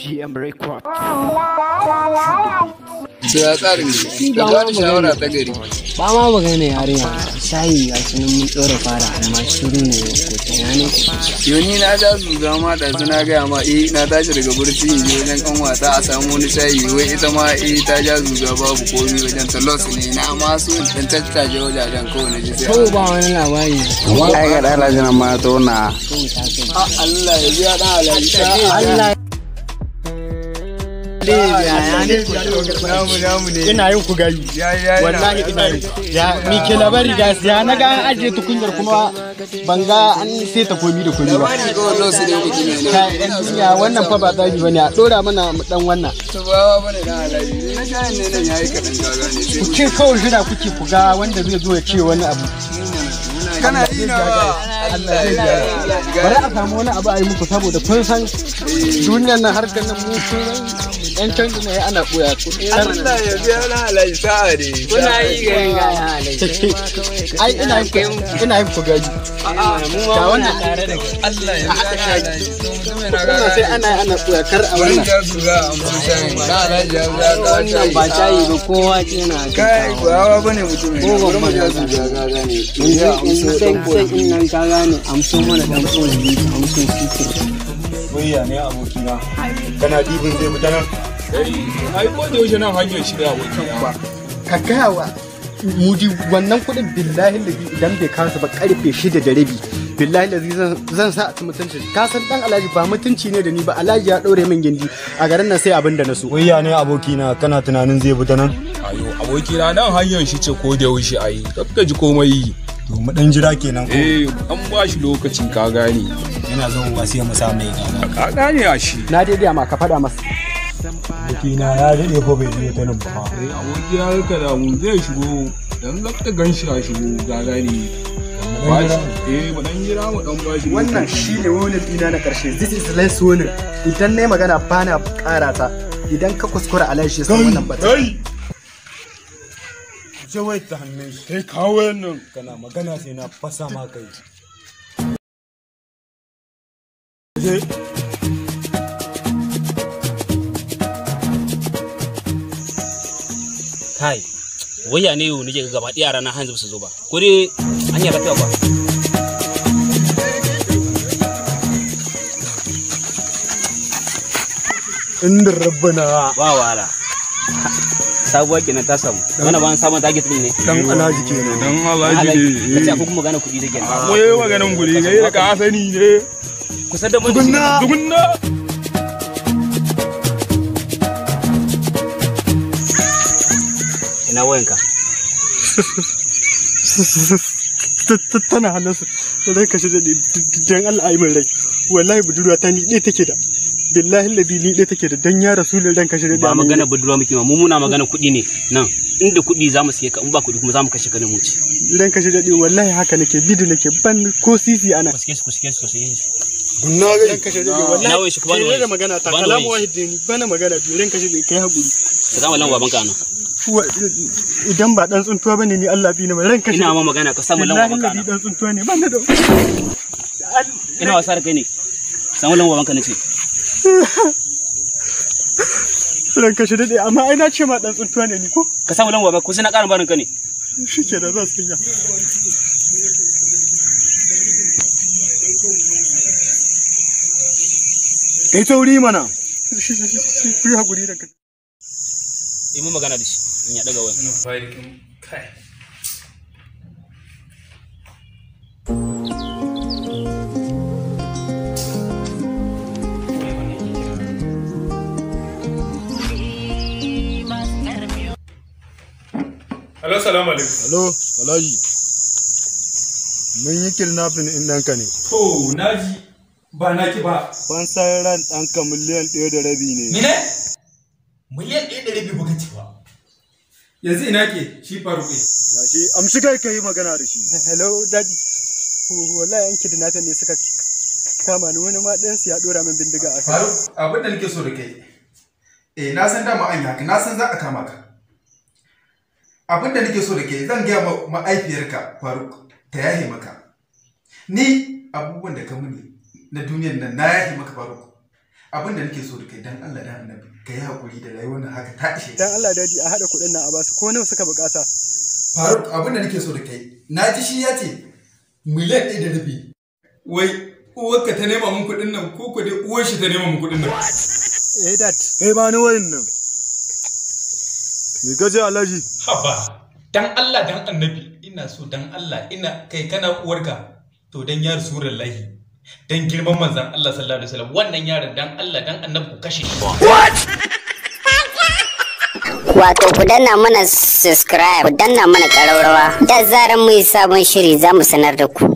GM Record. To ya tsarin ne, ka ba ni shawara ta gari. Ba ma magana yarinya, shayi ga shi nan mun ɗora fara amma shiru ne ko ta ina ne. Yoni na ja zuga ma ɗazu na gaya ma eh na tashi daga barci in je wajen kanwata a samu wani shayi wai ita ma eh ta ja zuga babu komi wajen ta los ne na ma so in ɗan tattaje wajajen kawai na ji sai. Kawai ba wani labari. Ai ga ɗan alhaji nan ma to na. Kawai ta kai. Allah ya biya ɗan alhaji. Allah Ina yin ku gayu. Wallahi ina yi. Ya mi ke labari ga ya na ga an ajiye tukunyar kuma ban ga an sai ta komi da komi ba. Kawai los ne mutum ne. Kai ɗan duniya wannan fa ba tsari bane a dora mana mu dan wannan. To ba bane ɗan alhaji. Na shayin ne nan yayi kaɗan ka gane sai. Ku ce kawai jira kuke ku ga wanda zai zo ya ce wani abu. Kana yi na ba. Allah zai gyara. Bari a samu wani abu a yi muku saboda kun san duniyar nan harkar nan mu kun yan canji ne ana ɓoya ku. Allah ya biya ɗan alhaji sa'a ne. Kuna yi garin ga alhaji. Ai ina yin ina yin ku gayu. Mu ma muna tare da kai. Allah ya biya ɗan alhaji. Kuma sai ana ana ɓoya kar a Bari wannan. ja zuga a musu shayin. Ɗan alhaji ya zuga ka Wannan shayi. ba shayi ba kowa yana Kai ba bane mutum ne. Ko Bari mu ja babban zuga ka gane. Yanzu Ya amso yanzu sai ɗan sai in nan ka gane amso mana dan koyi amso sikir. Wayya ne abokina. Kana dibin zai fita nan? Ai ko da yaushe nan hanyar shi da abokina. Ka gaya wa mudi wannan kuɗin billahi lazi idan bai kawo ba karfe 6:30 billahi lazi zan sa a ci mutunci ka san dan alhaji ba mutunci ne da ni ba alhaji ya ɗaure min gindi a garin nan sai abin da na so. Wayya ne abokina kana tunanin zai fita nan? Ayo abokina nan hanyar shi ce ko da yaushe ai. Kakka ji komai. To mu dan jira kenan ko? Eh an ba shi lokacin ka gane. Yana zuwa sai mu sa mai gaba. Ka gane a shi. Na dai gaya ma ka faɗa masa. Abokina ya daɗe ko bai biyo ta nan ba. Eh abokina ka damu zai shigo. Dan zaka gan shi ya shigo ka gane. Ba shi eh mu dan jira mu dan ba shi. Wannan shine warning ɗina na ƙarshe, this is last warning. Idan na yi magana ba na ƙara ta, idan ka kuskura alhaji shi san wannan batun. Kai Je wai ta hannun shi. kai kawo nan. Kana magana sai na fasa ma kai. Je. Kai waya ne yau nake ga gaba ɗaya rana hanzu su zo ba ko dai hanyar lafiya ba. Inda rabbana. Ba wahala, sabuwa kenan ta samu wannan ba an samu target din ne. Dan alhaji kenan. Dan alhaji ne. Kace akwai kuma magana kuɗi da kenan. Akwai maganan kuɗi kai da ka sani ne. Kusa da mun Tukunna. Tukunna. Ina wayanka? Tana hannunsu rai kashe da dan Allah ayi min rai wallahi budurwa ta ni ɗaya take da billahi lazi ni ɗaya take da dan ya rasulun ran kashe da Ba magana budurwa muke ma, mu muna magana kuɗi ne nan. Inda kuɗi za mu siye ka, in ba kuɗi kuma za mu kashe ka ne mu ci. Ran kashe da wallahi haka nake bidu nake ban ko sisi ana. Ku sike su, ku sike su, ku sike su. Gunna gai. Ran kashe da wallahi Ina wayan shi, ku bani kai wayan da shi. magana ta Ku bani kalamu wayan wahid ne ni bana magana biyu ran kashe da kai hakuri. Ka samu lamba babanka anan. Idan ba dan tsuntuwa bane ni Allah bi ni mai ran kashe. Ina ma magana ka samu lamba billahi babanka lazi anan. dan tsuntuwa ne ban da Ina wasa da kai ne? Samu lamba babanka nace. Ran kashe dade amma ai na ce ma dan tsuntuwa ne ni ko. Ka samu lamba babanka ko sai na ƙara barin ka ne? Shikenan za su iya. Kai sauri mana. Ku yi hakuri da kai. Yi mun magana da shi in ya daga wayan. Kai. Hello, salamu alaikum. Hello, Alhaji. Mun yi kidnapping ɗin ɗanka ne. To, naji ba naki ba. Fansar ran ɗanka 1.5 miliyan ne. Mene? 1.5 miliyan kuka ci ba. Yanzu ina ke shi Faruk ne. Gashi, amshi kai ka yi magana da shi. Hello daddy. Wallahi yan kidnapper ne suka kama ni wani ma ɗayan su ya ɗora min bindiga a kai. Faruk, abin da nake so da kai. Eh, na san dama an yi haka, na san za a kama ka. Abin da nake so da kai, zan gaya ma ma'aifiyarka Faruk ta yahe maka. Ni abubuwan da ka muni na duniyar nan na yahe maka Faruk. Abin da nake so da kai, dan Allah dan Annabi, ka yi hakuri da rayuwar nan, haka ta ishe. Dan Allah daji, a haɗa kuɗin nan a basu, ko nawa suka bukata. Faruk, abin da nake so da kai, na ji shi ya ce 1.5 miliyan. Wai uwarka ta nema mun kuɗin nan ko ko dai uwar shi ta nema mun kuɗin nan? Eh dad. Kai, ba ni wayan nan. Me kace, Alhaji? Haba, dan Allah dan Annabi, ina so dan Allah, ina kai kana uwarka to, dan ya Rasulullahi, dan girman manzon Allah sallallahu alaihi wasallam, wannan yaron, dan Allah dan Annabi, ku kashe shi. Wato ku danna mana subscribe, ku danna mana ƙararrawa. Da zarar mu yi sabon shiri, za mu sanar da ku.